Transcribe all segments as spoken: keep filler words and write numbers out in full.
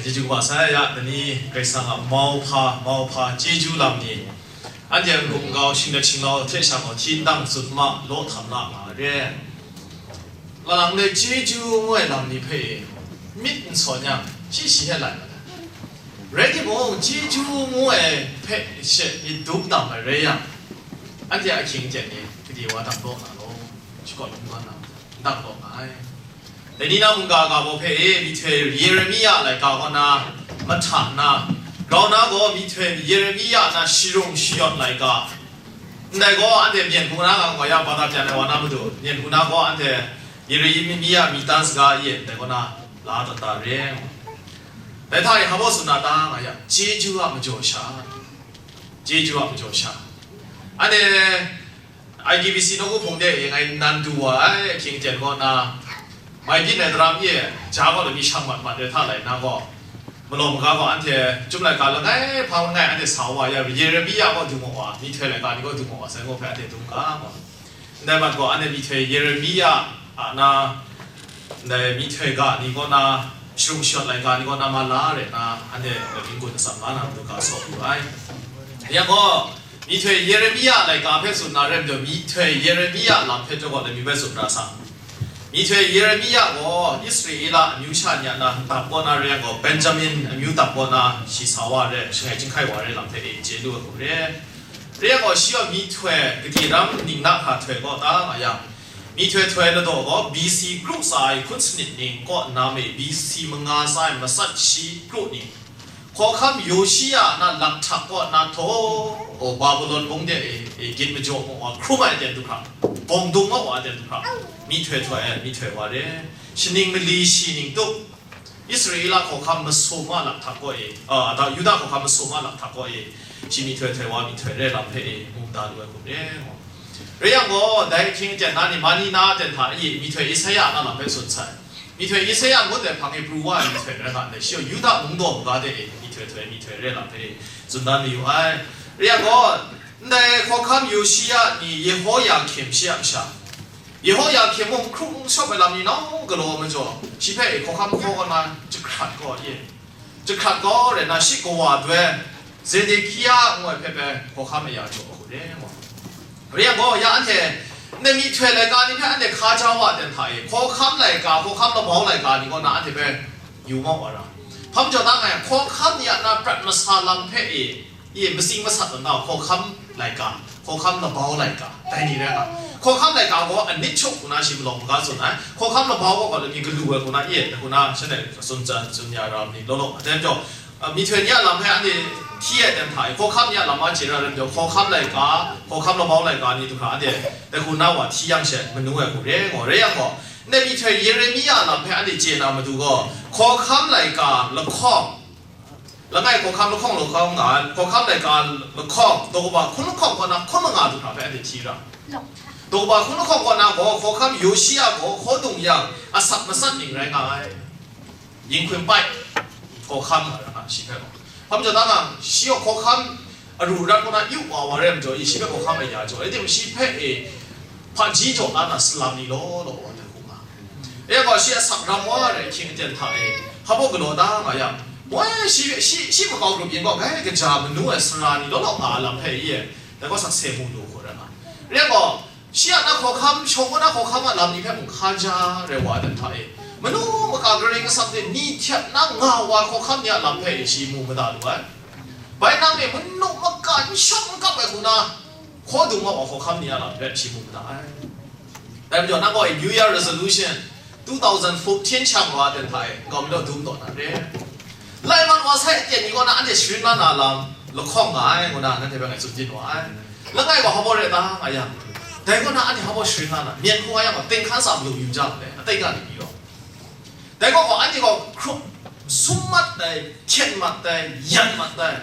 Chyeju kaba sai ya, dai ni Karai Kasang a mauhpa, mauhpa, chyeju lam ni, anhte a n-gun n-gau, shinglet shinglau hte sha gaw hti n dang tsun ma law htam la nga ai re. Lang dai chyeju ngu ai lam ni hpe myit n sawn yang, shi shi hte lai mat ai. Rai timung, chyeju ngu ai hpe she myit dum dam ai rai yang, anhte a ahkying ten ni gade wa dang law na law, shakawn n nga na, n dang law nga ai. Dai ni na mungga ga baw hpe e, myihtoi Yeremia laika kaw na mahta na, grau na gaw myihtoi Yeremia na sharung shayawt laika, ndai gaw anhte myen hku na ga gaw ya, bata pyan ai wa na matu, myen hku na gaw anhte Yeremia myi tan saga ye, ndai kaw na la dat da re. Dai hta e hpa baw tsun na ta nga ya, chyeju a majaw sha, chyeju a majaw sha. Anhte I G B C nawku hpung de e ngai nan du wa ai ahkying ten kaw na, mai byin ai daram e, ja gaw lami shang mat mat de hta lai na gaw, malaw maga gaw anhte chyum laika langai hpang langai anhte sa wa ya, Yeremia gaw du maw wa, myihtoi laika ni gaw du maw wa, sai gaw hpe anhte dum ga gaw. Ndai mat gaw anhte myihtoi Yeremia a na, ndai myihtoi ga ni kaw na, sharung shayawt laika ni kaw na ma la re na, anhte lami n-gun atsam la na matu ga saw wu ai. Ya gaw, myihtoi Yeremia laika hpe tsun na rai majaw, myihtoi Yeremia lam hpe jaw gaw lami bai tsun ra sa. Myihtoi Yeremia gaw Israela amyu sha ni a na ndap kaw na rai yang gaw, Benjamin amyu dap kaw na shi sa wa re, shangai chyinghkai wa re lam hpe e chye lu ai hku re. Rai yang gaw, shi gaw myihtoi gade ram ning na hka htoi kaw ta nga yang, myihtoi htoi ladaw gaw B C kru tsa ai hkun sanit ning kaw nna me, B C manga tsa ai matsat shi kru ning, hkawhkam Yoshia na lakhtak kaw na htaw, Babilon mung de e, e, gyin majaw maw wa, hkrum ai aten du hkra, bawng dung maw wa aten du hkra, myihtoi htoi ai, myihtoi wa re, shaning mali shi ning tup, Israela hkawhkam masum a lakhtak kaw e, a, da, Yuda hkawhkam masum a lakhtak kaw e, shi myihtoi htoi wa myihtoi re lam hpe e, mu da lu ai hku re. Rai yang gaw, dai ahkying ten na ni, mani na ten hta e, myihtoi Isaia na lam hpe tsun sai. Myihtoi Isaia ngut ai hpang e pru wa ai myihtoi rai nga ndai, shi gaw Yuda mungdaw maga de e, myihtoi htoi, myihtoi re lam hpe e, tsun dan mayu ai. Rai yang gaw, ndai hkawhkam Yoshia ni Yehoyakim shi a kasha, Yehoyakim mung hkru n shawp ai lam ni nau galaw majaw, shi hpe hkawhkam hkaw kaw na jahkrat kaw ye, jahkrat kaw rai na, shi kawa doi Zedekia ngu ai hpe bai hkawhkam aya jaw hku re, ngu. Rai yang gaw, ya anhte, ndai myihtoi laika ni hpe anhte hka ja wa ten hta e, hkawhkam laika, hkawhkam labau laika ni kaw na anhte hpe yu mau wa ra. Hpa majaw ta ngai, hkawhkam ni a na prat masa lam hpe e, e, matsing masat na hkawhkam laika, hkawhkam labau laika, dai ni rai nga. Hkawhkam laika gaw anit shuk hku na shi malawng maga tsun ai. Hkawhkam labau gaw gaw lami galu ai hku na, e, hku na shanhte tsun tsan tsun ya ra ni law law. Dai majaw, a, myihtoi ni a lam hpe anhte hti ai ten hta e, hkawhkam ni a lam a chye ra ai majaw, hkawhkam laika, hkawhkam labau laika ni du hkra anhte dai hku na wa hti yang she manu ai hku re, ngu rai yang gaw, ndai myihtoi Yeremia lam hpe anhte chye na matu gaw, hkawhkam laika lahkawng, langai hkawhkam lahkawng lahkawng nga ai, hkawhkam laika lahkawng, daw kaba hkun lahkawng kaw na hkun manga du hkra hpe anhte hti ra. Daw kaba hkun lahkawng kaw na gaw, hkawhkam Yoshia gaw hkaw dung yang, asak matsat ning rai nga ai. Yin hkun pai, hkawhkam nga ra nga shi hpe gaw. Hpa majaw ta nga, shi gaw hkawhkam aru rat kaw na yu wa wa rai majaw, e, shi hpe hkawhkam aya jaw, rai timung, shi hpe e hpaji jaw la na salam ni law law wa hku nga. E gaw, shi asak ram wa ai ahkying aten hta e, hpa baw galaw da nga yang, woi, shi, shi, shi makau grup yin gaw, gai kaja manu ai sara ni law law nga ai lam hpe ye, dai gaw sakse mu lu hku rai nga. Rai gaw, shi a na hkawhkam, shawng kaw na hkawhkam a lam ni hpe mung hka ja rai wa ai hta e, manu maka Karai Kasang hte ni htyep na nga wa ai hkawhkam ni a lam hpe e shi mu mada lu ai. Bai nang e manu maka n shawng n kap ai hku na, hkaw dung wa ai hkawhkam ni a lam rai shi mu mada ai. Dai majaw, nang gaw New Year resolution two thousand fourteen shang wa ai ten hta e, nkau mi law dum taw na re. Lai mat wa sai aten ni kaw na anhte sharin la na lam lahkawng nga ai, ngu na nanhte hpe ngai tsun byin wa ai. Langai gaw hpa baw rai ta nga yang, dai kaw na anhte hpa baw sharin la na, myen hkung nga yang gaw, tinghkan sa malu yu jang le, atai ga ni pyi gaw. Dai gaw gaw, anhte gaw hkrup sum mat ai, hkyen mat ai, yan mat ai,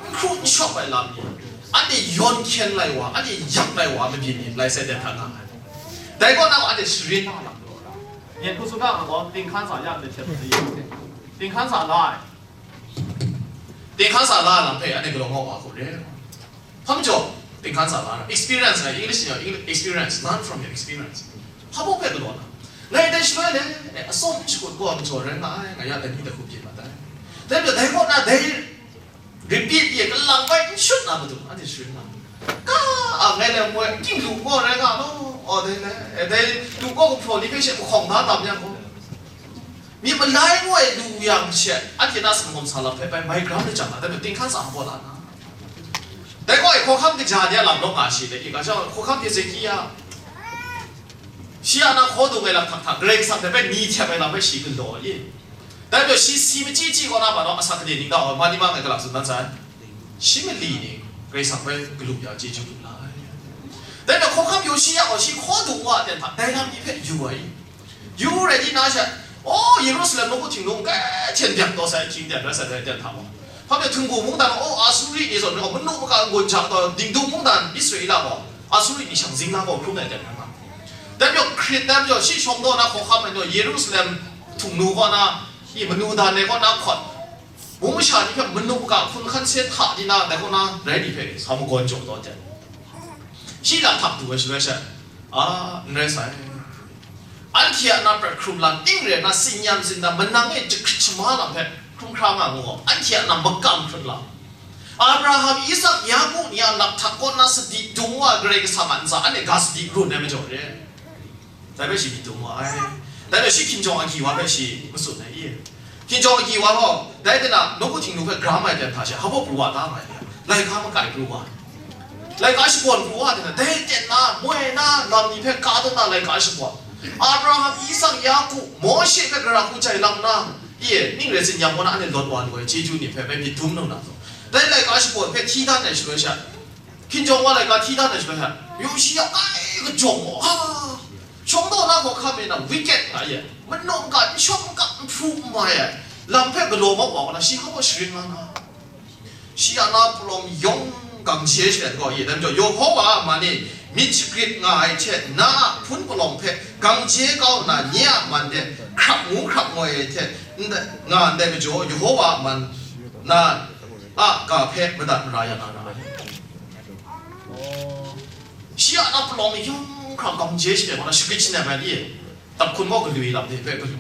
n hkru n shawp ai lam ni, anhte yawn hkyen lai wa, anhte yak lai wa, mabyin ni lai sai dan hta nga ai. Dai kaw na gaw anhte sharin na lam galaw ra. Myen hku tsun ga nga gaw, tinghkan sa ya ndai hte, tinghkan sa la ai. Tinghkan sa la ai lam hpe anhte galaw nga wa hku re. Hpa majaw, tinghkan sa la ai. Experience ngai, English ni gaw, English, experience, learn from your experience. Hpa baw hpe galaw na. Ngai dai shaloi le, eh, atsawm n shakut gaw majaw rai nga ai, nga ya dai ni dai hku byin mat ai. Dai majaw dai kaw na dai repeat ye kalang bai n shut na matu, anhte sharin nga. Ka a ngai le moi, king lu kaw rai nga law, aw dai le, e dai lu kaw gumhpraw ni hpe she mahkawng da tam yang gaw, myit malai ngu ai lu yang she, anhte na sanggawm sa lam hpe bai mai gram lajang na, dai majaw ting hkan tsang hpaw la na. Dai gaw e hkawhkam kaja ni a lam lawk nga shi le, i ga jau hkawhkam Hezekia, shi a na hkaw dung ai lam htak htak, Karai Kasang hte bai ni htyep ai lam bai shi galaw i. Dai majaw shi si machyi chyi kaw na, ma naw, asak gade ning da ai, ma ni ma ngai galak tsun dan sai. Shi mali ni Karai Kasang bai galu ya chyeju lu la ai. Dai majaw hkawhkam Yoshia gaw shi hkaw dung wa aten hta, dai lam ni hpe yu ai. Yu rai di na she, o, Yerusalem nawku htingnu kai hten byak taw sai, hkying ten rai sai, dai ten hta gaw. Hpa pyi Htingbu mungdan, o, Asuri ni zawn gaw, manu maka n-gun jang taw, dingdung mungdan Israela gaw, Asuri ni shang zing la gaw hkrum ai ten rai nga. Dai majaw Hkrit, dai majaw shi shawng daw na hkawhkam ai naw, Yerusalem htingnu kaw na, i manu dan ai kaw na hkawt, mung masha ni hpe manu maka hkun hkan se hta di na, dai kaw na rai ni hpe sa magawn jaw taw ten. Shi lam htak du ai shaloi she, a, n rai sai. Anhte a na prat hkrum lam, ning rai na, tsin-yan tsinda, manang e jahkrit shama lam hpe hkrum hkra nga ngu gaw, anhte a na makam hkrut lam. Abraham, Isak, Yaku ni a lakhtak kaw na sadi dung wa Karai Kasang a ntsa, anhte ga sadi run ai majaw re. Dai hpe shi myit dum wa ai. Dai hpe shi hkinjawng agyi wa hpe shi matsun ai i? Hkinjawng agyi wa gaw, dai hte na nawku htingnu hpe gram ai ten hta she, hpa pru wa ta nga ai, laika makai pru wa, laika shabawn pru wa, dai na, dai ten na moi na lam ni hpe ka taw na laika shabawn. Abraham, Isak, Yaku, Mawshe hpe gara hku jai lang na, i, ning rai tsin-yan kaw na anhte lawt wa lu ai chyeju ni hpe bai myit dum nau na taw, dai laika shabawn hpe hti dan ai shaloi sha, hkinjawng wa laika hti dan ai shaloi sha, Yoshia kai kajawng gaw, ha, shawng daw na hkawhkam e na wicked nga ye, manu n-ga, n shawng n kap, n hpru n mai ai lam hpe galaw mat wa gaw na, shi hkap gaw sharin nga na. Shi a na palawng yawng gang je she ai gaw, i, dai majaw, Yehova a man e myit shagrit nga ai hte, na a hpun palawng hpe gang je kau nna, nye a man de hkrap ngu hkrap ngoi ai hte ndai, nga ndai majaw, Yehova a man na a ga hpe madat mara ya na ra ai. Shi a na palawng yawng hkra gang je she ai gaw na, shagrit shanep ai ni, dap hkun gaw galwi lam de hpe galu,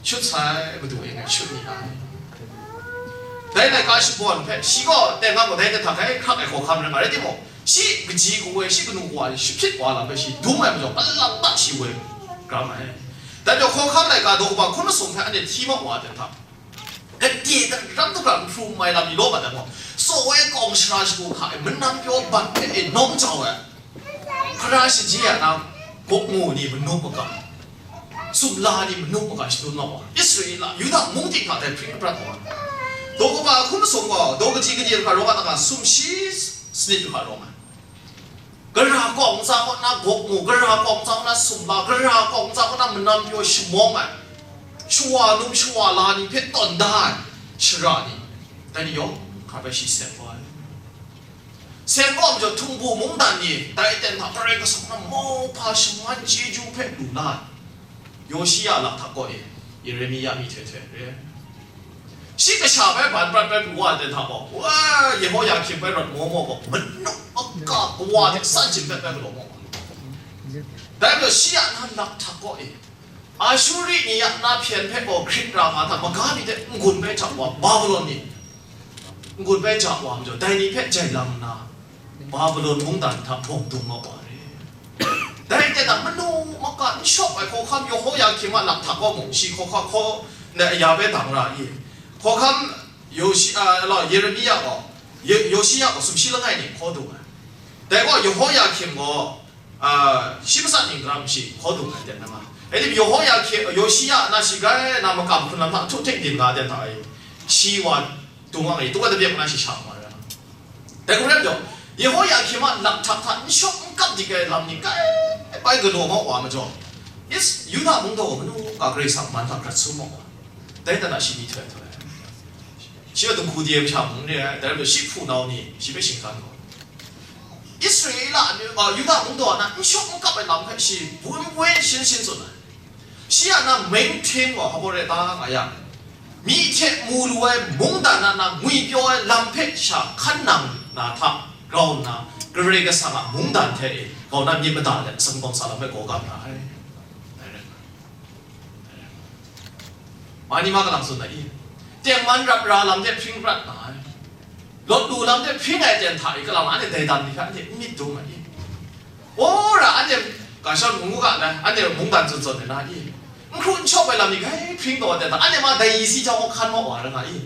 shut sai Madu e ngai shut ni ai. Dai laika shabawn hpe shi gaw teng nga gaw dai hta hkai hkrak ai hkawhkam rai nga, rai timung, shi kaji kawa, shi kanu kawa, shi hpyit wa lam hpe shi dum ai majaw, alang ta shi woi gram ai. Dai majaw, hkawhkam laika daw kaba hkun masum hpe anhte hti mat wa ai hta, gade daram daram hpru mai lam ni law mat ai gaw, tsaw ai kawng shara shagu hka e, manan pyaw bat hpe e nawng jau ai, hkara shaje a na gawk mu ni manu maka, sumla ni manu maka shadun mat wa, Israela, Yuda mung ting hta dai hpring prat wa. Daw kaba hkun masum gaw, daw kaji kade hkra rawng ai, sumshi sanit hkra rawng ai. Gara kawng ntsa kaw na gawk mu, gara kawng ntsa kaw na sumla, gara kawng ntsa kaw na manan pyaw shamawng ai, shawa num shawa la ni hpe tawn da ai shara ni, dai ni yawng hkra bai shi seng wa ai. Seng wa majaw, htingbu mungdan ni dai ten hta Karai Kasang na mauhpa shaman chyeju hpe lu la ai. Yoshia lakhtak kaw e, Yeremia myihtoi htoi re ai. Shi kasha bai ban prat bai pru wa ai ten hta gaw, wa, Yehoyakim bai rawt maw maw gaw, manu maka kawa hte san chyim pet bai galaw maw maw. Dai majaw, shi a na lakhtak kaw e, Ashuri ni a na hpyen hpe gaw hkrit ra nga hta, maga ni hte n-gun bai ja wa, Babilon ni n-gun bai ja wa majaw, dai ni hpe jai lang nna, Babilon mungdan hta bawng dung mat wa re. Dai hte na manu maka n shawp ai hkawhkam Yehoyakim a lakhtak kaw mung, shi hkawhkam hkaw na aya bai dang ra i? Hkawhkam Yoshi-, a, la, Yeremia gaw, Ye-, Yoshia gaw sumshi langai ni hkaw dung ai. Dai gaw Yehoyakim gaw, a, shi matsat ning daram shi hkaw dung ai ten na nga. Dai timung, Yehoyakim, Yoshia na shi grai na makam hkrun lam hta ahtu hte byin nga ai ten hta e, shi wa dung ai, tung ai tabyak na shi sha nga ai. Dai hku rai majaw, Yehoyakim a lakhtak hta n shawk n kap dik ai lam ni kai bai galaw maw wa majaw, Is-, Yuda mungdaw manu ga Karai Kasang man hta grat sum maw wa, dai hta na shi myihtoi htoi ai. Shi a dinghku de masha mung re ai, dai rai majaw shi hpunau ni shi hpe shinggan gaw, Israela amyu, a, Yuda mungdaw na n shawk n kap ai lam hpe shi bun bun shin shin tsun ai. Shi a na maintain wa hpa re ta nga yang, myi hte mu lu ai mungdan a na ngwipyaw ai lam hpe sha hkan nang na hta grau nna, Karai Kasang a mungdan hte e grau na myit mada let, atsang bawng sa lam hpe gaw gam ra ai. Mani ma kalang tsun ai i? Tengman rap ra lam de hpring prat nga ai, lawt lu lam de hpring ai ten hta i, kalang anhte dai dan ni hpe anhte n myit dum ai i? Wora anhte ga shawng n mu ga na, anhte mungdan zawn zawn ai na i? N hkru n shawp ai lam ni grai hpring taw ai ten hta, anhte ma dai isi jang gaw hkan maw wa ra nga i?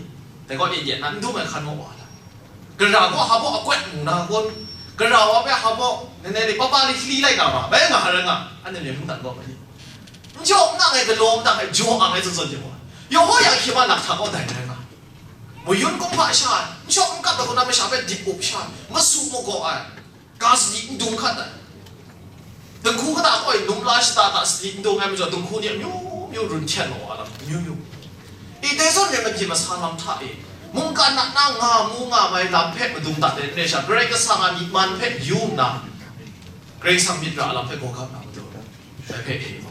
Dai gaw e yet na n dum ai hkan maw wa la? Gara gaw hpa baw akwat mu na kun? Gara wa hpe hpa baw nene li papa li hli lai na ma? Bai nga, hara nga, anhte myen hkungdan gaw bai. N jaw n ang ai galaw nta hpe jaw ang ai zawn zawn jaw ai. Yawhawya hkye ma lahkang gaw dai rai nga ai. Mayun kumhpa sha ai, n shawk n kap ai hku na masha hpe dip up sha ai, masu magaw ai, ga sadi n dung hkat ai. Dinghku kata kaw e num la shata hta sadi n dung ai majaw, dinghku ni amyu myu run hten maw wa lam, amyu myu. I dai zawn rai mabyin masa lam hta e, mungkan na na nga mu nga mai lam hpe madung dat ai n rai sha, Karai Kasang a myi man hpe yu nna, Karai Kasang myit ra lam hpe gawgap na matu, dai hpe e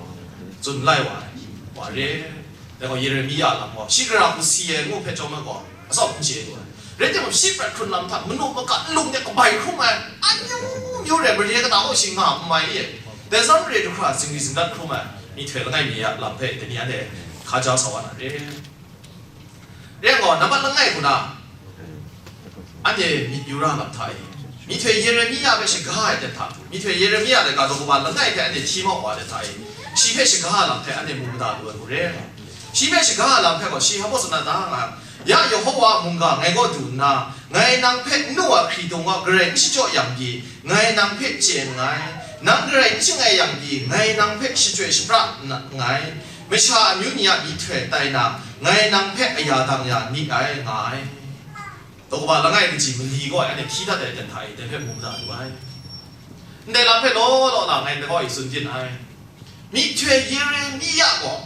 tsun lai wa ai, wa re. Dai gaw Yeremia lam gaw, shi gara hku si ai ngu hpe chyawm ai gaw, atsawm n chye lu ai. Rai timung, shi prat hkrun lam hta manu maka nlung de kabai hkrum ai, amyu myu re, mare kata gaw shi nga n mai e. Dai zawn re, du hkra zingri zingdat hkrum ai, myihtoi langai mi a lam hpe dai ni anhte hkaja sa wa na re. Rai gaw, nambat langai hku na, anhte myit yu ra lam hta e, myihtoi Yeremia hpe shaga ai ten hta, myihtoi Yeremia dai ga daw kaba langai hte anhte hti mau wa ai ten hta e, shi hpe shaga ai lam hpe anhte mu mada lu ai hku re. Shi hpe shaga ai lam hpe gaw, shi hpa baw tsun na ta nga, ya Yawhawa mungga, ngai gaw du nna, ngai nang hpe nnu a hkridung gaw garai n shachyaw yang pyi, ngai nang hpe chye nngai. Nang garai n shangai yang pyi, ngai nang hpe shachyoi shapra nngai. Masha amyu ni a myihtoi tai na, ngai nang hpe aya dang ya ni ai, nga ai. Daw kaba langai kaji mali gaw anhte hti dat ai ten hta e, dai hpe mu mada lu ai. Ndai lam hpe law law na ngai ndai gaw e tsun byin ai. Myihtoi Yeremia gaw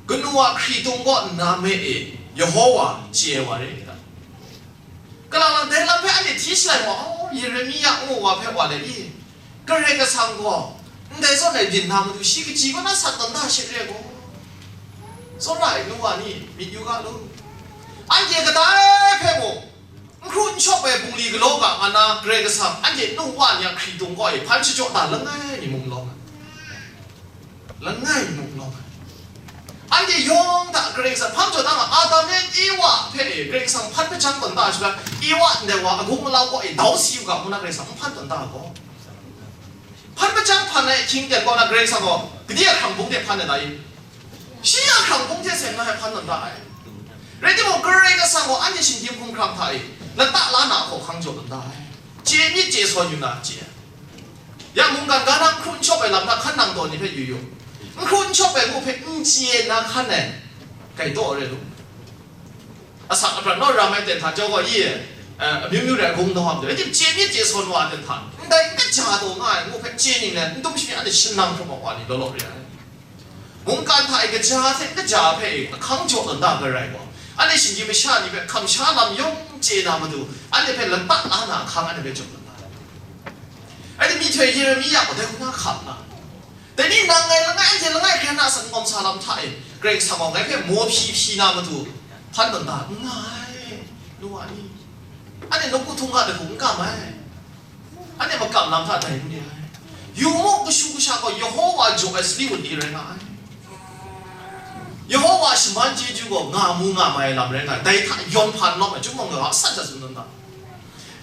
kanu a hkridung kaw nna me e, Yawhawa chye ai wa re ai ta? Kalang lang dai lam hpe anhte hti shalai gaw, "Aw, Yeremia ngu wa hpe wa let i? Karai Kasang gaw ndai zawn ai byin na matu shi kaji kaw na sat tawn da she re ai gaw? Tsawra ai nu wa ni, myit yu ga lu. Anhte kadai hpe mung n hkru n shawp ai bungli galaw ga nga na, Karai Kasang anhte nu wa ni a hkridung kaw e hpan shachyaw da langai mi mung lawm ai. Langai mi mung lawm ai. Anhte yawng hta Karai Kasang hpan jaw da nga, Adam le Ewa hpe e Karai Kasang hpan hpajang tawn da ai shaloi, Ewa ndai wa agung alau kaw e dau si u ga ngu na Karai Kasang n hpan tawn da ai gaw, hpan hpajang hpan ai hkying ten kaw na Karai Kasang gaw kadi a hkrang bung hte hpan ai ta i? Shi a hkrang bung hte seng na ai hpan tawn da ai. Rai timung, Karai Kasang gaw anhte shinggyim hkumhkrang hta e lata la na a hkawhkang jaw tawn da ai. Chye myit chye sawn yu na chye ai. Ya mungkan ga na n hkru n shawp ai lam hta hkan nang taw ni hpe yu yu. N hkru n shawp ai ngu hpe n chye na hkan ai, kai taw re lu. Asak aprat naw ram ai ten hta jau gaw i, eh, amyu myu rai agung daw ai majaw, rai tim chye myit chye sawn wa ai ten hta, ndai n kaja taw nga ai ngu hpe chye ning let, n dum shamyi anhte shanang hkrum ai wa ni law law re ai. Mungkan hta e kaja hte kaja hpe e ahkang jaw tawn da ga rai gaw, anhte shinggyim masha ni hpe hkam sha lam yawng chye na matu, anhte hpe lata la na ahkang anhte hpe jaw tawn da ai. Anhte myihtoi Yeremia gaw dai hku na hkam na, dai ni nang ngai langai, anhte langai hkrai na asak n gawm sa lam hta e, Karai Kasang gaw ngai hpe maw hpyi hpyi na matu, hpan tawn da n nga ai, nu wa ni. Anhte nawku htung ga dai hku n kam ai. Anhte makam lam hta dai n re ai. Yu mu, kashu kasha gaw Yawhawa jaw ai sali wunli rai nga ai. Yawhawa shaman chyeju gaw nga mu nga mai ai lam rai nga ai. Dai hta yawn hpa n lawm ai, chyum gaw nga ga san sha tsun tawn da.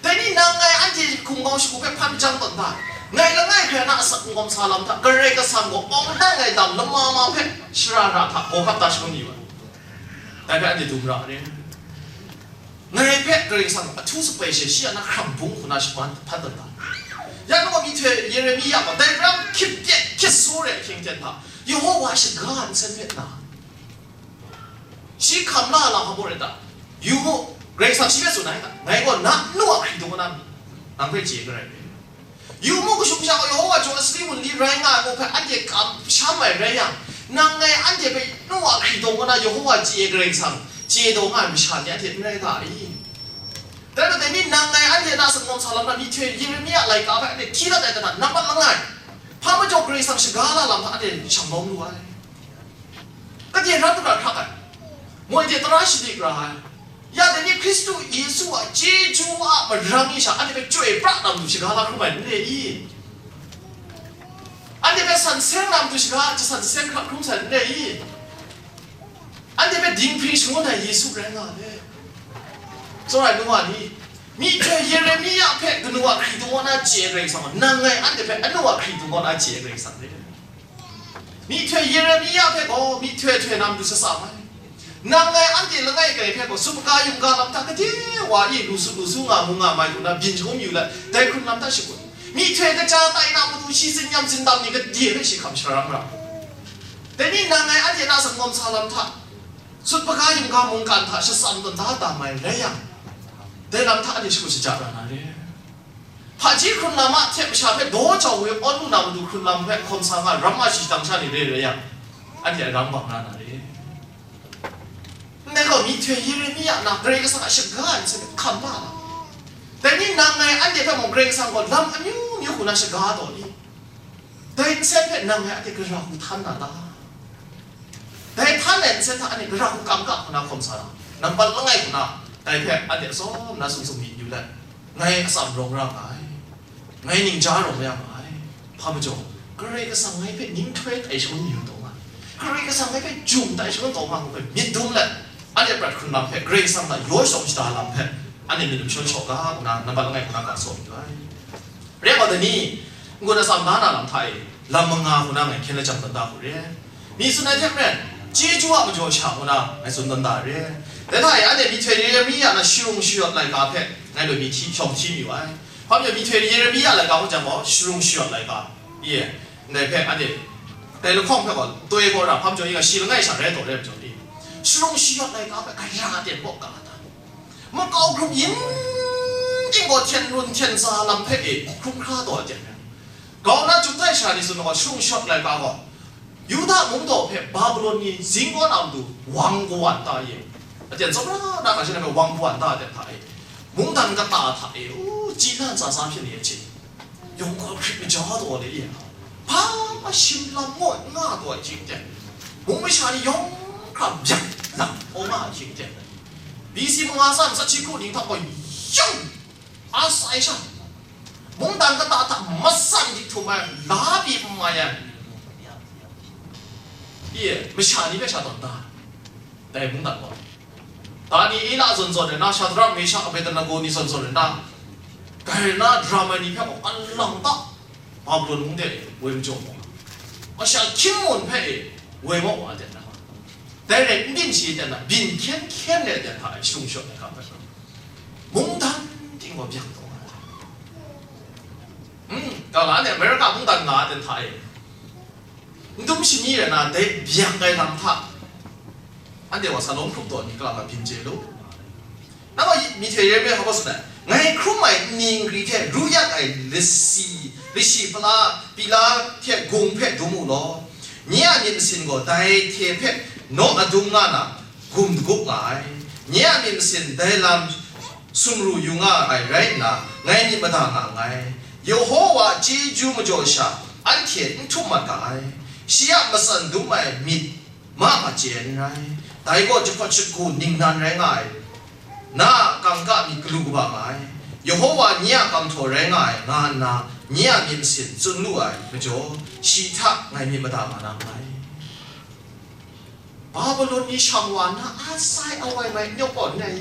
Dai ni nang ngai anhte hkum kau shagu hpe hpan jang tawn da. Ngai langai hkrai na asak n gawm sa lam hta, Karai Kasang gaw awng dang ai dam lama ma hpe shara ra hta gaw hkap da shangun yu ai. Dai hpe anhte dum ra ai. Ngai hpe Karai Kasang a htu sapai she shi a na hkrang bung hku na shaman hpan tawn da. Ya nu gaw myihtoi Yeremia gaw dai ram hkyit pyet hkyit su re ahkying ten hta, Yawhawa shaga nsen myit na, shi hkam la lam hpa baw rai ta? Yu mu, Karai Kasang shi hpe tsun ai ta, ngai gaw na nu a hkridung na nang hpe chye ga rai. Yu mu, kashu kasha gaw Yawhawa jaw ai sali wunli rai nga ai mu hpe anhte kamsham ai rai yang, nang ngai anhte hpe nu a hkridung kaw na Yawhawa chye ai Karai Kasang chye taw nga ai masha ni anhte n rai ga i? Dai majaw, dai ni nang ngai anhte na sangawm sa lam na myihtoi Yeremia laika hpe anhte hti dat ai hta na, nambat langai, hpa majaw Karai Kasang shaga la lam hta anhte shang lawm lu ai. Kade ran hkra hkrak ai, moi de tara shadik ra ai, ya dai ni Hkristu Yesu a chyeju a marang e sha anhte hpe chyoi pra na matu shaga la hkrum ai n re i? Anhte hpe san seng na matu shaga jasan seng hkrak hkrum sai n re i? Anhte hpe dinghpring shangun ai Yesu rai nga ai. Tsawra ai nu wa ni, myihtoi Yeremia hpe kanu a hkritung kaw na chye ai Karai Kasang gaw, nang ngai anhte hpe anu a hkritung kaw na chye ai Karai Kasang re. Myihtoi Yeremia hpe gaw myihtoi htoi na matu shasa ai. Nang ngai anhte langai kai hpe gaw, sumga yumga lam hta gade wa e lu su lu su nga mu nga mai lu na byin shangun yu let, dai hkrun lam hta shakut. Myihtoi kaja tai na matu shi tsin yam tsin dam ni gade hpe shi hkam sharam ra. Dai ni nang ngai anhte na sanggawm sa lam hta, sutpaga yumga mungkan hta shatsam tawn da tam ai rai yang, dai lam hta anhte shakut shaja ra na re. Hpaji hkrun lam a hte masha hpe daw jau we awn lu na matu hkrun lam hpe hkawm sa nga ram a shi dang sha ni re rai yang, anhte a rang bang na na re. Ndai gaw myihtoi Yeremia na Karai Kasang a shaga ai hte hkam la na. Dai ni nang ngai anhte hpe mung Karai Kasang gaw lam amyu myu hku na shaga taw ni? Dai nsen hpe nang ngai anhte gara hku htan na ta? Dai htan ai nsen hta anhte gara hku kam ga hku na hkawm sa na, nampat langai hku na, dai hpe anhte atsawm na sung sung myit yu let, ngai atsam rawng ra nga ai, ngai ningja rawng ya nga ai, hpa majaw, Karai Kasang ngai hpe ninghtoi tai shangun mayu taw nga, Karai Kasang ngai hpe jum tai shangun taw nga, ngu hpe myit dum let, anhte prat hkrun lam hpe, Karai Kasang hta yaw shawng shada lam hpe, anhte myit dum shawn shaw ga, ngu na, nampat langai hku na ga tsaw mayu ai. Rai gaw, dai ni, n-gun atsam la na lam hta e, lam manga hku na ngai hkyen lajang tawn da hku re. Mi tsun ai hte maren, chyeju a majaw sha ngu na ngai tsun tawn da re. Dai hta e, anhte myihtoi Yeremia na sharung shayawt laika hpe ngai loi mi hti, shawng hti mayu ai. Hpa majaw, myihtoi Yeremia laika ngu jang gaw, sharung shayawt laika, i e, ndai hpe anhte, dai lahkawng hpe gaw, toi gaw ra, hpa majaw, i nga shi langai sha rai taw rai majaw, i, sharung shayawt laika hpe gara ten bawk ga ta? Makau grup yin ting gaw hten run hten tsa lam hpe e hkrum hkra taw ai ten, grau na chyum tai sha ni tsun ai gaw, sharung shayawt laika gaw, Yuda mung daw hpe Babilon ni zing kaw na matu wang kawan ta e, aten tsawra na hkra sha na hpe wang kawan ta ai ten hta e, mungdan kata hta e, u, chyi na ntsa sa hpyen ni ai hte, yawng gaw hkrit maja taw de e, hpa shim lam ngaw n nga taw ai hkying ten, mung masha ni yawng hkra byak lang hkaw nga ai hkying ten, B C manga tsa nsat shi kru ning hta gaw yawng a sai sha, mungdan kata hta matsan di htum ai, la pyi n mai ai, i, masha ni hpe sha tawn da, dai mungdan gaw. Daniela zawn zawn rai na, Shadrak, Meshak, Abednego ni zawn zawn rai na, grai na daram ai ni hpe gaw alang ta, Babilon mung de woi majaw mu, masha hkying mun hpe e woi maw wa ten na, dai rai n byin shi ten na, byin hkyen hkyen de ten hta e sharung shayawt ai hkam hpe, mungdan ting gaw byak taw ai. Hmm, ga la de, Amerika mungdan nga ai ten hta e, n dum shani rai na, dai byak ai lam hta, anhte wa sa lawm hkrup taw ni, kala ga byin chye lu. Nang gaw myihtoi Yeremia hpa gaw tsun ai, ngai hkrum ai nni nkri hte ru yak ai lasi, lashi pala, pila hte gung hpe dum u law. Nye a myit masin gaw dai hte hpe naw adung nga na, gum dagup nga ai. Nye a myit masin dai lam sumru yu nga ai rai nna, ngai myit mada nga nngai. Yawhawa a chyeju majaw sha, anhte n htum mat ga ai. Shi a matsan dum ai myit ma ma chye ai n rai. Dai gaw jahpawt shagu ningnan rai nga ai, na a kangka myit galu kaba nga ai, Yawhawa nye a kamhtaw rai nga ai, nga nna nye a myit masin tsun lu ai majaw, shi hta ngai myit mada nga na nngai. Babilon ni shang wa nna, a sai awai mai n yawk gaw n rai.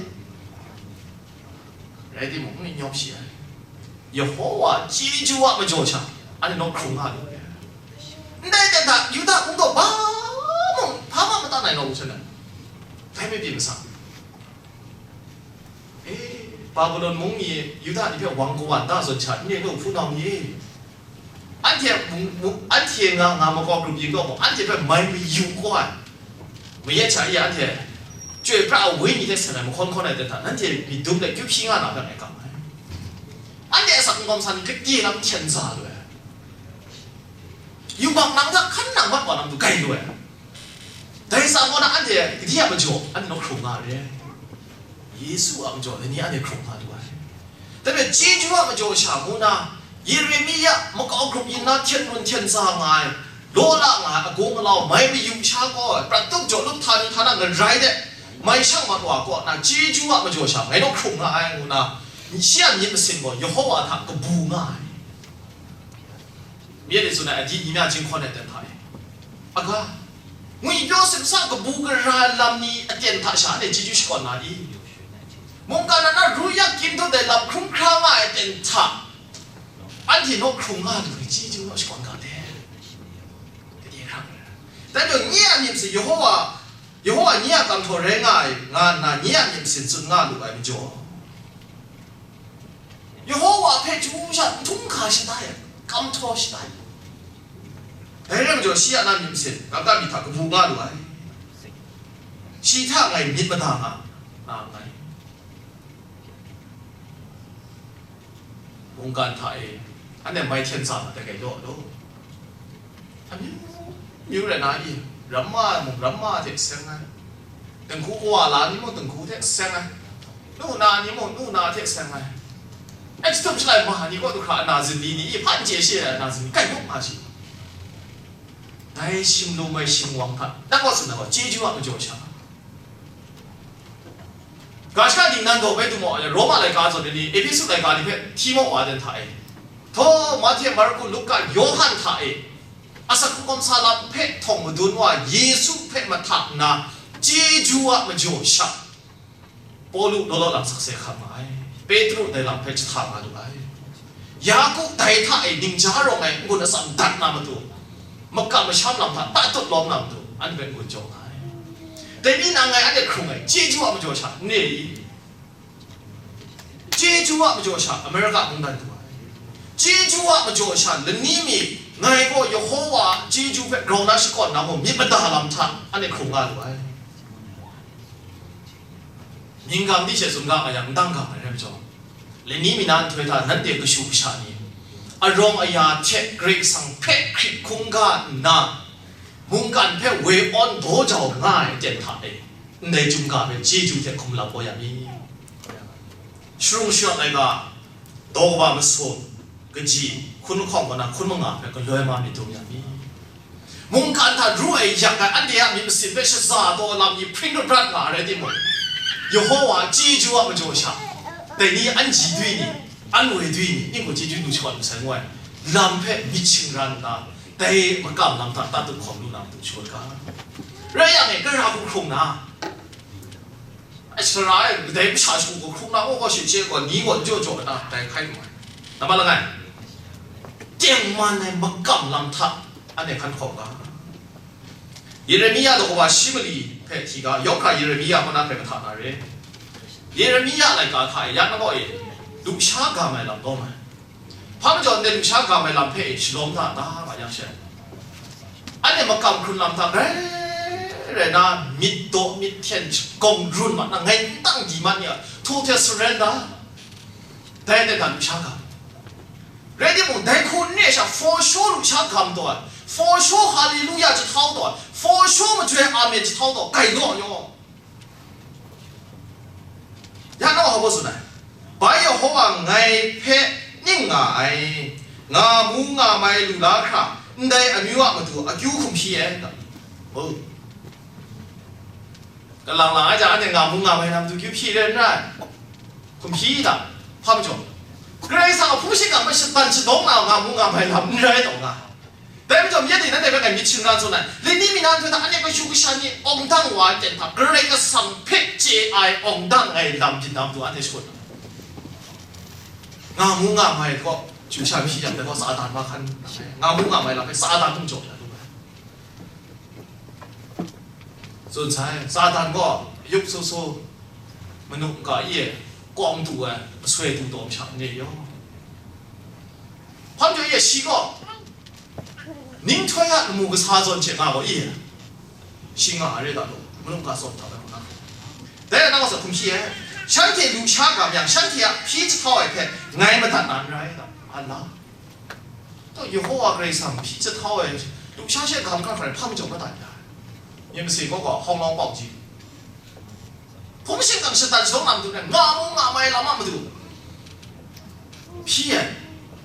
Rai timung, n yawk shi ai. Yawhawa chyeju a majaw sha, anhte naw hkrung nga lu ai. Ndai ten hta, Yuda hpung gaw hpa mung, hpa mung matan ai naw wu sha na, dai mi pyi masang. E, Babilon mung ni Yuda ni hpe wang kawan da zawn sha, n re lu, hpunau ni e. Anhte mung, mung, anhte nga nga makau grup yin kaw gaw, anhte hpe mai mayu kau ai. Mayat sha ya anhte, chyoi pra ai wenyi hte seng ai mahkawn hkawn ai ten hta, nanhte myit dum let kyu hpyi nga na hpe ngai kam ai. Anhte asak n gawm sa ni, gade lam hten za lu ai. Yubak nang hta hkan nang mat wa na matu gai lu ai. Dai sa gaw na anhte gade a majaw, anhte naw hkrung nga re. Yesu a majaw, dai ni anhte hkrung nga lu ai. Dai hpe chyeju a majaw sha ngu na, Yeremia makau grup yin na hten run hten tsa nga ai, law la nga ai, agung alau, mai mayu sha kau ai, prat tup jaw lup hta ni hta na ngarai de, mai shang mat wa kaw na, chyeju a majaw sha ngai naw hkrung nga ai, ngu na, shi a myit masin gaw Yawhawa hta kabu nga ai. Myit ni tsun ai, a di ni mya jinghkawn ai ten hta e, aga, Ngwipyaw simsa kabu gara lam ni aten hta sha anhte chyeju shakawn na i? Mungkan na na ru yak kyin dut ai lam hkrum hkra nga ai aten hta, anhte naw hkrung nga lu ai chyeju naw shakawn ga de. Gade hkra nga ai. Dai majaw, nye a myit masin Yehowa, Yehowa nye a kamhtaw rai nga ai, nga nna nye a myit masin tsun nga lu ai majaw, Yehowa hpe chyeju sha n htum hkra shatai ai, kamhtaw shatai ai. Dai rai majaw, shi a na myit masin, kamka myit hta kabu nga lu ai. Shi hta ngai myit mada nga, nga nngai. Mungkan hta e, anhte mai hten tsa ma dai gailaw law. Amyu myu rai na i, ramma mung ramma hte seng ai, dinghku kawa la ni mung dinghku hte seng ai, nu na ni mung nu na hte seng ai, e chyahtum shalai ma ni kaw du hkra na zinli ni i, hpan chye she ai na zinli, kai muk nga shi. Dai shing lum ai shingwang hta, nang kaw tsun ai gaw, chyeju a majaw sha. Ga shaka ningnan daw bai du maw ai, Roma laika zawn ai ni, Ehpesu laika ni hpe hti maw wa ai hta e. Htaw, Mahte, Marku, Luka, Yawhan hta e, asak hkungga sa lam hpe htawng madun wa Yesu hpe mahtak nna, chyeju a majaw sha, Pawlu law law lang sakse hkam nga ai. Petru dai lam hpe jahta nga lu ai. Yaku dai hta e ningja rawng ai n-gun atsam dat na matu, makam masham lam hta tatut lawm na matu, anhte hpe n-gun jaw nga ai. Dai ni nang ngai anhte hkrung ai, chyeju a majaw sha, n re i? Chyeju a majaw sha, America mungdan du ai. Chyeju a majaw sha, lani mi ngai gaw Yehowa chyeju hpe grau na shakawn na gaw myit mada lam hta, anhte hkrung nga lu ai. Mying ga madi she tsun ga nga yang, n dang ga ai rai majaw, lani mi na nhtoi hta nanhte kashu kasha ni, arawng aya hte Karai Kasang hpe hkrit hkungga nna, mungkan hpe woi awn daw jau nga ai aten hta e, ndai chyum ga hpe chyeju hte hkum lam kau ya mi. Sharung shayawt ai ga, daw kaba masum, kaji, hkun lahkawng kaw na hkun manga hpe galoi ma myit dum ya mi. Mungkan hta ru ai yak ai anhte a myit masin hpe shaza taw lam ni hpring rat rat nga ai rai timung, Yehowa a chyeju a majaw sha, dai ni an ji dwi ni, an woi dwi ni, ning gaw chyeju lu shakawn masai ngu ai lam hpe myit shingran nna, dai makam lam hta tatut hkawm lu na matu shakawn ga. Rai yang e, gara hku hkrung na, ai sara e, kadai masha shagu gaw hkrung na, gaw gaw she she gaw, ni gaw n jaw jaw na, dai hkai lu ai. Namma langai, tengman ai makam lam hta anhte hkan hkawm ga. Yeremia daw kaba shi mali hpe hti ga, yawng hkra Yeremia kaw na hpe mahta na re. Yeremia laika hta e, ya na gaw e, lusha ga mai lam lawm ai. Hpa majaw ndai lusha ga mai lam hpe e shalawm da, da nga yang she, anhte makam hkrun lam hta grai rai na, myit daw myit hten shagawng run mat na, ngai n tang di mat ni a, htu hte surrender. Dai, dai ga lusha ga. Rai timung, dai hku n re sha, for sure lusha ga taw ai, for sure haleluya jahtau taw ai, for sure majoi amen jahtau taw, gai law yaw. Ya na wa hpa tsun ai? Bai Yehowa ngai hpe ning nga ai, nga mu nga mai lu la hkra, ndai amyu a matu akyu hkum hpyi ai. Oh. Kalang lang ai jang, anhte nga mu nga mai na matu akyu hpyi re n rai? Hkum hpyi ta? Hpa majaw? Karai Kasang a hpung shingkang hpe shatan shadawng na nga mu nga mai lam n rai taw nga. Dai majaw, myit ni nanhte hpe ngai myit shingran tsun ai, lani mi na nhtoi hta anhte kashu kasha ni awng dang wa ai ten hta, Karai Kasang hpe chye ai awng dang ai lam byin na matu anhte shakut. Nga mu nga mai gaw, chyu sha hpyi yang, dai gaw Satan mahkan, nga mu nga mai lam hpe Satan hkum jaw ya lu ai. Tsun sai, Satan gaw yup su su, manu nka e kawng tu ai, masoi tu taw masha n re yaw. Hpa majaw e shi gaw, Ninghtoi a lamu kasa zawn hte nga gaw i, shi nga a re ga law, manu ga zawn hta bai hkuna. Dai na gaw sa hkum shi e, shanhte lusha ga myang, shanhte a hpyi jahtau ai hpe ngai madat na n rai, a la. Taw, Yehowa Karai Kasang hpyi jahtau ai, lusha she ga hkra hkra hpa majaw madat ya. Myit masin gaw gaw, hawng lawng pau ji. Hpung shingkang shatan shadawn na matu rai, nga mu nga mai lam a matu hpyi ai,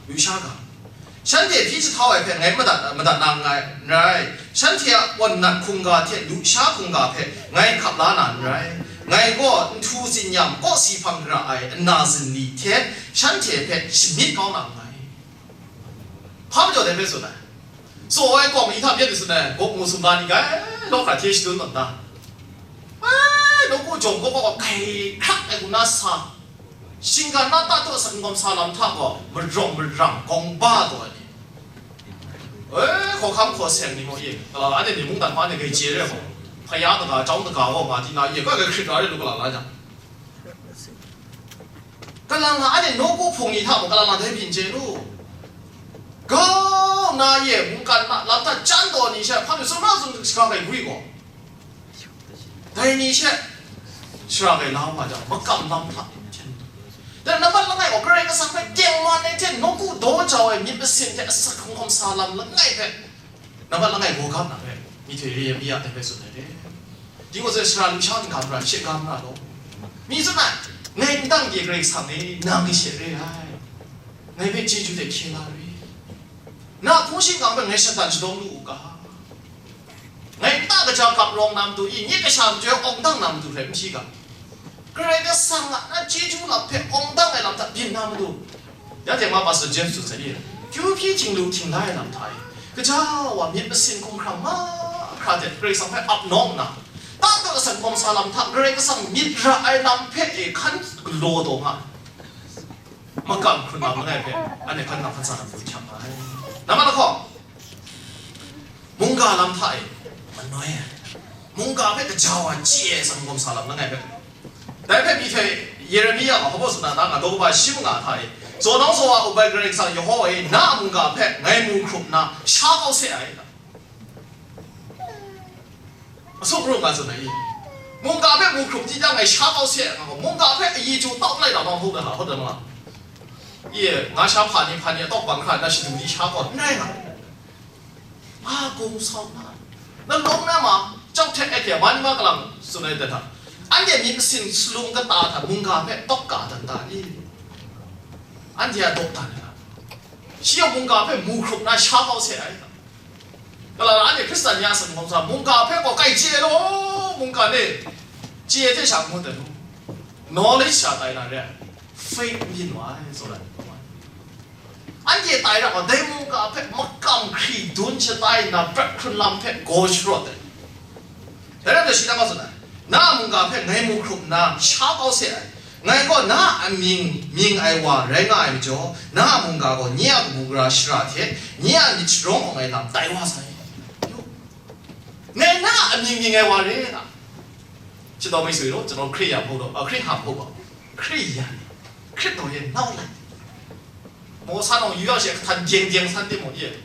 lusha ga. Shanhte hpyi jahtau ai hpe ngai madat, madat na nngai, n rai. Shanhte a kawn nat hkungga hte lusha hkungga hpe ngai hkap la na n rai. Ngai gaw nhtu tsinyam kawsi hpang gara ai nna zinli hte shanhte hpe shamyit kau na nngai. Hpa majaw dai hpe tsun ai? Tsaw ai kawng ni hta byen ni tsun ai, gawk mu sumga ni gai law hkra hte shadun tawn da. Ai, nawku jawng kaw kaw kai hkrak ai hku na sa, shinggan na ta taw asak n-gawm sa lam hta gaw, marawng marang gawng ba taw ai ni. E, hkawhkam hkaw seng ni maw e, gala anhte ni mungdan hpa ni grai chye re ai gaw, hpaya daga, chyawm daga gaw nga di na e, koi grai hkrit ra re lu gala la jang. Kalang na, anhte nawku hpung ni hta mung kalang na dai byin chye lu. Gau na ye, mungkan na lam hta chyan taw ni she, hpa mi sumra sum shaka kai gwi gaw, dai ni she shara kai la wa jang, makam lam hta hten. Dan nambat langai gaw, Karai Kasang hpe tengman ai hte nawku daw jau ai myit masin hte asak hkungkawm sa lam langai hpe, nambat langai gaw gap na hpe, myihtoi re ai mi a dai hpe tsun ai re. Ding gaw sai sara lusha n-ga mara, she ga mara law. Mi tsun ai, ngai n dang de Karai Kasang e, nang e she re ai. Ngai hpe chyeju de hkye la re. Na hpung shingkang hpe ngai shatan shadawng lu u ga. Ngai nta kaja kap rawng na matu i, nye kasha majoi awng dang na matu hpe n hti ga. Karai Kasang a na chyeju lam hpe awng dang ai lam hta byin na matu. Ya teng ma Pastor James tsun sai i, kyu hpyi htinglu htingla ai lam hta i, kaja wa myit masin hkumhkrang mahkra hte Karai Kasang hpe ap nawng nna, tang tawn asak hkawm sa lam hta Karai Kasang myit ra ai lam hpe e hkan galaw taw nga ai. Makam hkrun lam langai hpe, anhte hkan nang hkan sa na pru hkyang nga ai. Nambat lahkawng, mungga lam hta e manoi ai, mungga hpe kaja wa chye ai asak hkawm sa lam langai hpe. Dai hpe myihtoi Yeremia gaw hpa baw tsun na ta nga, daw kaba shi manga hta e, tsaw nawng tsaw wa up ai Karai Kasang Yehova e, na a mungga hpe ngai mu hkrup nna sha kau se ai. Asak rum nga tsun ai i? Mungga hpe mu hkrup di jang ngai sha kau se ai nga gaw, mungga hpe ayi chyu tau lai na bang hkrup na, hkrup na ma? Ye, nga sha hpa ni, hpa ni a tawk bang hkra na shadu di sha kau n rai nga. Ma gung sau na, na lawm na ma, chyawk hte ai hte, ma ni ma kalang tsun ai dan hta, anhte myit masin salum kata hta mungga hpe tawk ka dan ta i? Anhte a dawk dan ai hta, shi a mungga hpe mu hkrup na sha kau se ai hta. Kalang anhte Hkristan ya asak hkawm sa, mungga hpe gaw kai chye ai law, mungga e, chye hte sha ngut ai law, knowledge sha tai na re ai, faith n byin wa ai, tsun ai. Anhte tai ra gaw, dai mungga hpe makam hkri dun shatai nna, prat hkrun lam hpe gaw sharawt ai. Dai rai nna, shi nang gaw tsun ai, na a mungga hpe ngai mu hkrup nna, sha kau se ai. Ngai gaw na a amying mying ai wa rai nga ai majaw, na a mungga gaw nye a kabu gara shara hte nye a myit sharawng awng ai lam tai wa sai. Ngai na a amying mying ai wa re na? Shadaw mi sui law, ကျွန်တော် ခရစ်ယာန် မဟုတ်တော့၊ အခရစ်ယာန် မဟုတ်ပါဘူး။ ခရစ်ယာန်၊ ခရစ်တော်ရဲ့ နောက်လိုက်။ မော်ဆန်းအောင် ယူရောက်ရှင် အခါ ဒျင်ဒျင် ဆန်းတင်မော်ကြီးရဲ့။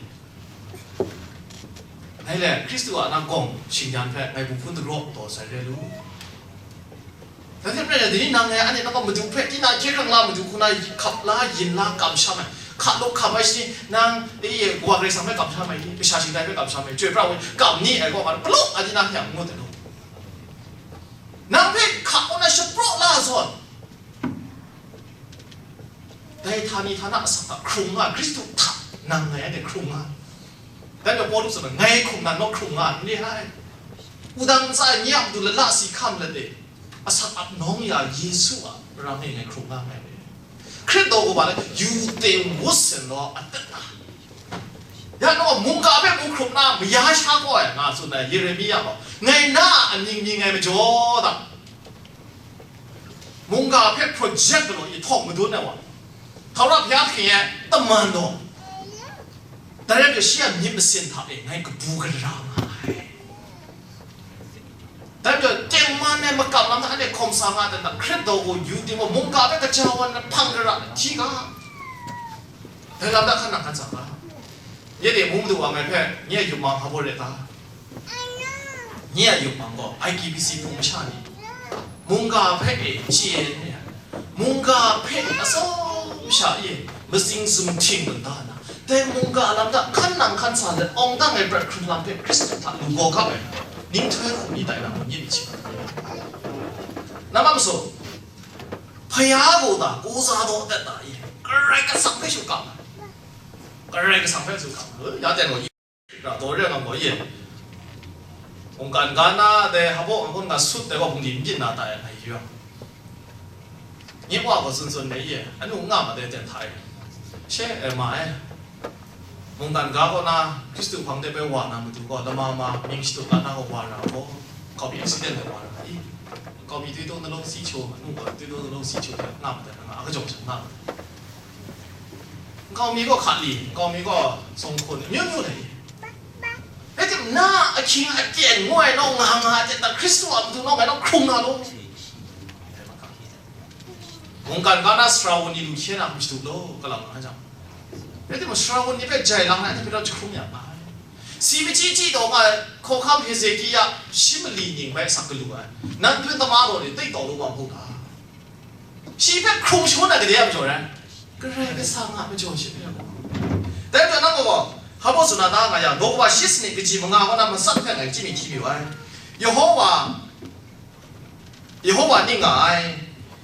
ငါလည်း ခရစ်သူ့အာဏာ ကောင်း ရှင်ပြန်ဖက် ငါ့ ဘူးဖုန်း တကြော့ တော် ဆိုင်ရဲလို့။ ဒါကြောင့် ပြန် ဒီနေ့ နိုင်ငံ အနေနဲ့ က မတူ ဖက် ဒီနာ ခြေ ခံ လာ မတူ ခုန ခပ် လာ ရင် လာ ကမ် ရှာ မယ် ခပ် လို့ ခပ် ပါ ရှင် နန်း အေး ကွာ ကလေး ဆောင် မဲ့ ကမ် ရှာ မယ် က ရှာ ရှင် တိုင်း ပဲ ကမ် ရှာ မယ် ကြွေ ပြ ဝင် ကမ် နေ အဲ့ ကော ပါ ဘလို့ အ ဒီနာ ပြန် ငို တယ် လို့ နံပါတ် ခပ် ပေါ် လာ ရှုပ် ပြ လာ ဇွန် ဒိုင် ဌာန ဌာန အ စ က ခရုံ ငါ ခရစ်တု ထ နံ ငယ် နဲ့ ခရုံ ငါ ဒါကြောင့် ပေါလု ဆို တော့ ငယ် ခုန နောက် ခရုံ ငါ နေ ဟဲ့ ဦး တန်း စား ညံ့ တူ လ လ စီ ခမ်း လ တဲ့ အ စ အပ် နောင်း ရာ ယေရှု အ ရ ငယ် ငယ် ခရုံ ငါ ငယ် ပဲ ခရစ်တော်ကို ဘာလဲ ယူသင်ဝတ်ဆင်သော အသက်တာ။ ဒါကြောင့် မုန်ကာ ဘက် မူ ခရုံ ငါ မ ရ ရှာ ကော ငါ ဆို တဲ့ ယေရမိယ ပေါ့ ငယ် နာ အ မြင် မြင် ငယ် မကျော် တာ မုန်ကာ ဘက် project လို့ အ ထောက် မ ဒိုး နဲ့ ဝါ ထာဝရ ဘုရား ခင် ရဲ့ တမန်တော် ဒါ ရ ပြ ရှိ ရ မြင် မစင် ထား တဲ့ ငယ် က ပူ က ရ ငါ ဒါကြောင့် တင်မန်းနဲ့ မကပ်လမ်း အဲ့ ဒီ ခုံ ဆောင် ငါ တဲ့ ခရစ်တော်ကို ယူတင်ဖို့ မုန်ကာ ဘက် က ကြာ ဝါ နဲ့ ဖန် ကြ ရ ထီ က ဒါ လမ်း တ ခဏ ခဏ ဆောင် ပါ ညက် တွေ မူး မတူ ဝါ ငယ် ဖက် ညက် ယူ မောင် ဟော ဖို့ တဲ့ သား ညက် ယူ မောင် ကော IKBC ဘုံ မချ နေ မုန်ကာ ဘက် ရဲ့ ကျင်း နဲ့ မုန်ကာ ဘက် အ ဆုံး ရှာ ရဲ့ မစင် စုံ ထင် မ သား နာ တဲ မုန်ကာ လမ်း တ ခဏ ခဏ ဆောင် တဲ့ အောင် တ ငယ် ပြ ခရစ် လမ်း ဘက် ခရစ် တ လူ ကော က ပဲ နင်း ထွဲ ခုံ မီ တိုင် နာ မ ညစ် မ ချ န မ မ ဆို ဘုရားကိုသာ ကိုးစားသော အသက်သာ ၏ ကရက်က ဆောင် ဖက် ရှု က ကရက်က ဆောင် ဖက် ရှု က ရ တဲ့ တော့ တော် ရ က မော် ရဲ့ องค์การ က ဏ္ဍ တဲ့ ဟော ပေါ့ အခု ငါ ဆုတ် တဲ့ ဘုံ ဒီ ပြစ် နာ တာ ရဲ့ ငါ ရွ ညစ် ဝါ ကို စွန်စွန် နဲ့ ရဲ့ အ နု ငါ မ တဲ့ တဲ့ ထား ရဲ့ ရှဲ အဲ မ အဲ Mungkan ga kaw na Hkristu hpang de bai wa na matu gaw, lama ma mying shadut la na gaw wa ra gaw, nkau mi accident de wa ra i. Nkau mi tui tawng nalawng si chaw, anu gaw tui tawng nalawng si chaw hte nga madat na nga, a kajawng sha nga madat. Nkau mi gaw hka li, nkau mi gaw sawng hkawn, amyu myu dai. Rai timung, na ahkying aten ngu ai naw nga nga ten, Hkristu a matu naw ngai naw hkrung na law. Mungkan ga na sara wun ni lu hkye na hkum shadu law, kalang nga jang. Rai timung, sara wun ni hpe jai lang na, anhte hpe rau jahkrum ya nga ai. Si machyi chyi taw nga ai, hkawhkam Hezekia shi mali ning bai asak galu ai, nan tun tama law ni tai taw lu wa mu ta? Shi hpe hkrung shangun ai gade a majaw rai? Karai Kasang a majaw shi hpe mu. Dai majaw nang gaw, hpa baw tsun na ta nga yang, daw kaba shi sanit kaji manga kaw na matsat hpe ngai chyim mi hti mi wa ai. Yawhawa, Yawhawa ning nga ai.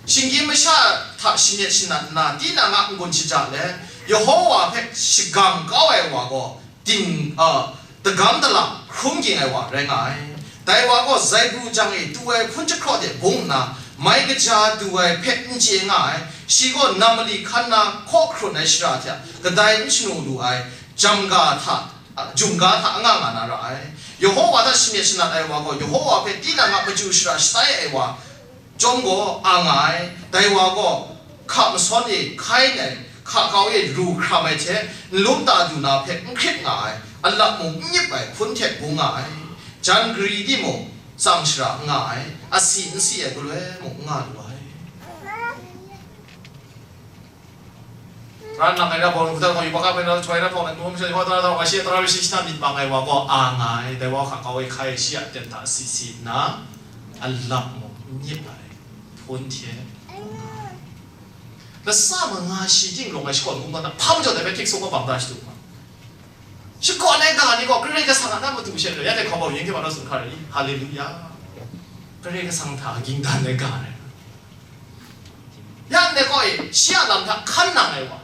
Shinggyim masha hta shamyet shanat nna, tinang a n-gun shaja let, Yawhawa hpe shagang kau ai wa gaw, ding, a, dagam dala hkrum ging ai wa rai nga ai. Dai wa gaw zaibru jang e tu ai hpun jahkraw de bung nna, mai kaja du ai hpe n chye nga ai. Shi gaw nam mali hkan na hkaw hkrun ai shara hte kadai n shanu lu ai, jam ga hta, a, jum ga hta anga nga na ra ai. Yawhawa hta shamyet shanat ai wa gaw, Yawhawa hpe tinang a machyu shara shatai ai wa, chyawm gaw a nga ai. Dai wa gaw hka masawn e hkai nai, hka kau e ru hkram ai hte, nlum ta du na hpe n hkrit nga ai, alap mung n myip ai hpun hte bung nga ai. Jan gari timung tsang shara n nga ai, asi n si ai galoi mung n nga lu ai. Ran lang ai na bawng, kuta kawng yubak a pen na chuai na bawng, num sha yubak tara tara, shi tara shi shina myit bang ai wa gaw a nga ai, dai wa hka kau e hkai shi a ten hta si si nna, alap mung n myit ai, hpun hte. Lasa manga shi ting rawng ai shakawn kungdawn hta hpa majaw dai bai hpik sung wa bang da shadu ma. Shakawn ai ga ni gaw Karai Kasang a na matu she rai, ya dai hkawm bau yin hte wa na tsun hkra rai i? Haleluya! Karai Kasang hta ging dan ai ga rai. Ya ndai gaw e, shi a lam hta hkan nang ai wa,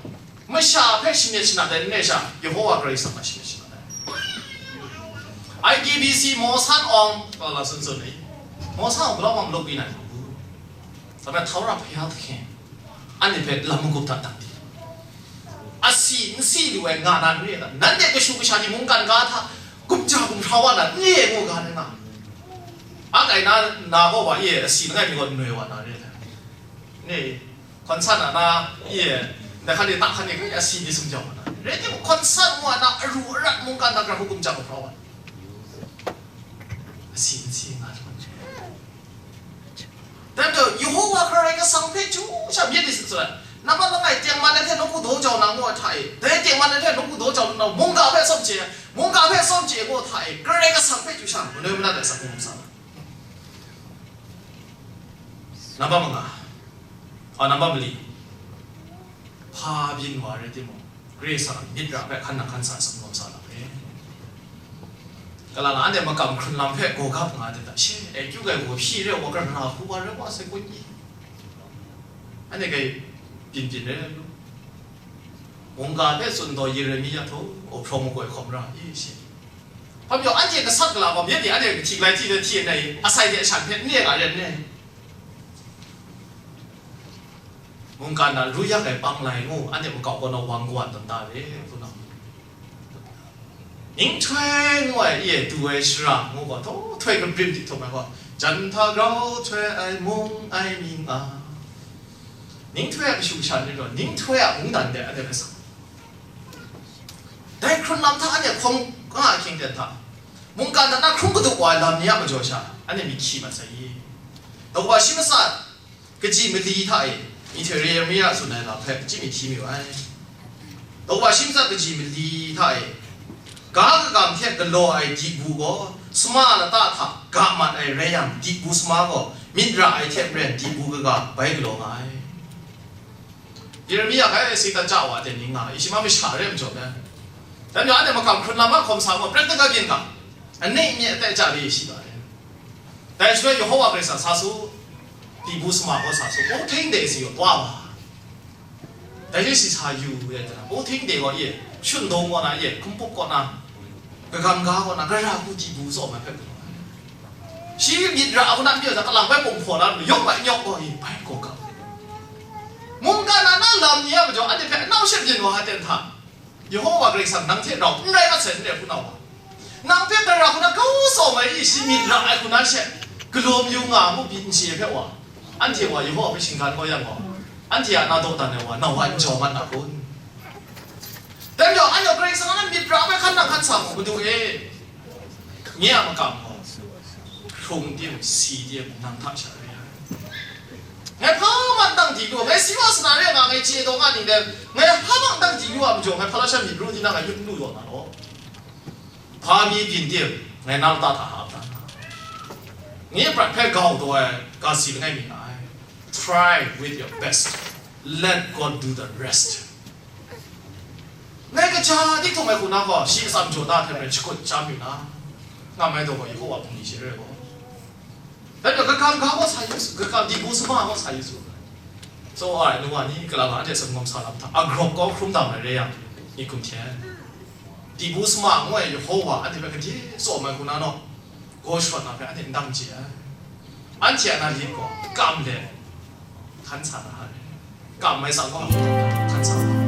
masha hpe shamyet shanat ai n re sha, Yawhawa Karai Kasang hpe shamyet shanat ai. I G B C Mawsan Awng, kau la sun sun ai. Mawsan Awng galaw wa malawk byin ai hku. Dai hpe Htaura Hpya hte hkyen, anhte hpe lam magup hta dang di. Asi n si lu ai nga na n re ai ta? Nanhte kashu kasha ni mungkan ga hta gumja gumhpraw wa na n re ai ngu ga ai na? A kai na, na gaw wa e asi langai mi gaw n noi wa na re ai ta? Ni, concert na na, i, ndai hkan ni, tak hkan ni, kai asi ni sumjawng na. Rai timung, concert ngu ai na, aru arat mungkan na, grau hku gumja gumhpraw ai. Asi n si nga ai. Dai majaw, Yawhawa Karai Kasang hpe chyu sha myit ni tsun ai. Nambat langai, tengman ai hte nawku daw jau na ngu ai hta e, dai tengman ai hte nawku daw jau na, mungga hpe tsawm chye ai, mungga hpe tsawm chye ai ngu ai hta e, Karai Kasang hpe chyu sha, manoi manat ai asak hkrung sa ai. Nambat manga, a, nambat mali, hpa byin wa rai timung, Karai Kasang a myit ra hpe hkan nang hkan sa, tsun lawm sa na hpe. Kalang anhte makam hkrun lam hpe gaw gap nga ai ta, she, e, kyu gai gaw hpyi re ai wa, gara hku wa rai wa sai kun i? Anhte gai byin byin rai lu. Mungga hpe tsun taw, Yeremia htaw, o, hprawng makoi hkawm ra i, she. Hpa majaw, anhte gasat gala gaw, myit ni anhte hti galai hti de hti ai, asai de ashan hpe n re nga re n re. Mungkan na ru yak ai panglai ngu, anhte makau kaw na wang kawan tawn da re, hpunau. Ninghtoi ngu ai, e, du ai shara ngu gaw, htaw htoi kabrim di htum ai gaw, jan hta grau htoi ai mung ai mying a. Ninghtoi a kashu kasha ni gaw, ninghtoi a mungdan de anhte hpe sa. Dai hkrun lam hta anhte hkawm nga ahkying ten hta, mungkan hta na hkrung kadu wa ai lam ni a majaw sha, anhte myit hkyi mat sai i? Daw kaba shi matsat kaji mali hta e, Yeremia tsun ai lam hpe chyim myit hkyi mayu ai. Daw kaba shi matsat kaji mali hta e, ga kagam hte galaw ai dibu gaw, sama lata hta ga mat ai rai yang, dibu sama gaw myit ra ai hte maren dibu kaga bai galaw nga ai. Yeremia hkai Satan ja wa ten ning nga, i shi ma masha re ai majaw na. Dan ya anhte makam hkrun lam a hkawm sa gaw, practical byin ga, anei nye atai ja re shi ga ai. Dai shaloi Yawhawa Karai Kasang sa su, dibu sama gaw sa su, o hting de si gaw taw wa. Dai ni si sa yu e, o hting de gaw ye, shun dawng kaw na ye, hkum pup kaw na, kagam ga kaw na, gara hku dibu tsawm ai hpe galaw ai. Shi myit ra a kaw na myit ra, kalang bai pum hpaw na, yawng bai nyawk gaw ye, bai gaw ga. Mungkan na na lam ni a majaw, anhte hpe anau shat byin wa ai ten hta, Yehowa Karai Kasang nang hte rau n rai mat sai n rai hpunau wa, nang hpe dara hku na kau tsawm ai isi myit ra ai hku na she, galaw mayu nga mu byin n chye hpe wa, anhte wa Yehowa hpe shinggan kau yang gaw, anhte a na dawdan ai wa, nau wa n jaw mat na kun? Dai majaw, anhte Karai Kasang a myit ra ai hkan nang hkan sa mu, Madu e, nye a makam gaw, hkrung tim, si tim, nang hta sha re ai. Ngai hpa man dang di lu, ngai si wa sana re nga, ngai chye taw nga ning dai, ngai hpa man dang di lu a majaw, ngai hpa lasha myit ru di na ngai yup lu yaw na law. Hpa mi byin tim, ngai na lata hta hap na. Nye prat hpe gau taw ai, ga si langai mi nga ai. Try with your best. Let God do the rest. Ngai kaja dik htung ai hku na gaw, shi atsam jaw da hte maren shakut chyam yu na, ngam ai daw gaw Yehowa bungli she re gaw. Dai gaw, kakam ga gaw sa yu su, kakam dibu sama gaw sa yu su. So, ai, nu wa ni, kalala anhte sumgawm sa lam hta, a grawp kau hkrum dam ai re yang, myit hkum hten. Dibu sama ngu ai Yehowa anhte hpe gade tsawm ai hku na naw, gaw shawt na hpe anhte n dang chye ai. Anhte a na lit gaw, kam let, hkan sa na re. Kam mai tsang gaw, hkan sa na re.